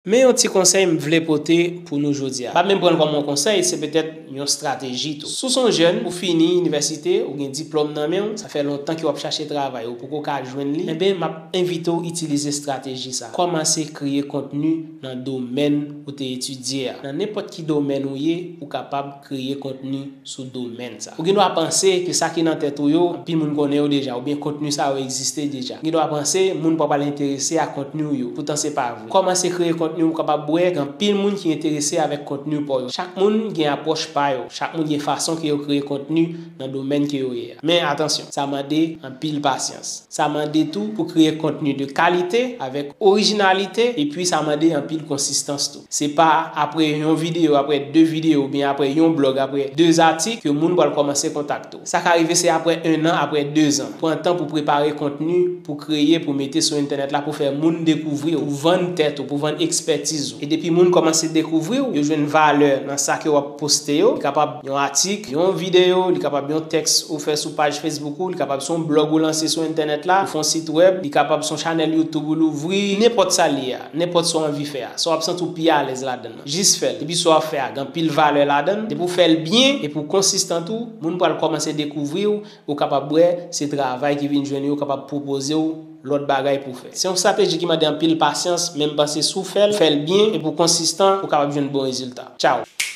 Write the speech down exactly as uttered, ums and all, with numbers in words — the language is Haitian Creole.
Men yon ti konsèy m vle pote pou nou jodi a. M pa menm pran l kòm yon konsèy, se petèt yon estrateji tou. Si w se yon jèn, ou fini inivèsite, ou gen diplòm nan men w, sa fè lontan ke w ap chache travay, ou poko ka jwenn li, enben, m ap envite w itilize estrateji sa. Kòmanse kreye kontni nan domèn ou te etidye a. Nan nenpòt ki domèn ou ye, ou kapab kreye kontni sou domèn sa. Ou gen dwa panse ke sa ki nan tèt ou yo, anpil moun konnen yo deja, oubyen kontni sa yo egziste deja. Ou gen dwa panse moun pa pral enterese a kontni w yo. Poutan se pa vre. Kòmanse kreye kontni w, ou kapab wè gen anpil moun ki enterese avèk kontni pa w yo. Chak moun gen apwòch pa yo. Chak moun gen fason ke yo kreye kontni nan domèn ke yo ye a. Men atansyon, sa mande anpil pasyans. Sa mande tou pou kreye kontni de kalite, avèk orijinalite, epi sa mande anpil konsistans tou. Se pa apre yon videyo, apre de videyo, oubyen apre yon blòg, apre de atik, ke moun pral kòmanse kontakte w. Sa ka rive se apre en an, apre de zan. Pran tan pou prepare kontni, pou kreye, pou mete sou entènèt la, pou fè moun dekouvri w, pou vann tèt ou, pou vann ekspètiz ou. E depi moun kòmanse dekouvri w, yo jwenn valè nan sa ke w ap poste yo. Li kapab yon atik, yon videyo, li kapab yon tèks ou fè sou paj Facebook ou, li kapab se yon blòg ou lanse sou entènèt la, ou fè yon sit wèb, li kapab se yon chanèl YouTube ou louvri, nenpòt sa l ye a, nenpòt sa w anvi fè a, sa w ap santi w pi alèz ladan l. Jis fè l. Epi sa w ap fè a gen anpil valè ladan l. Depi w fè l byen epi w konsistan tou, moun pral kòmanse dekouvri w, ou kapab wè se travay ki vin jwenn ou, yo kapab pwopoze w lòt bagay pou w fè. Se yon estrateji ki mande anpil pasyans, men m panse si w fè l, fè l byen epi w konsistan, ou kapab jwenn bon rezilta. Tchaw!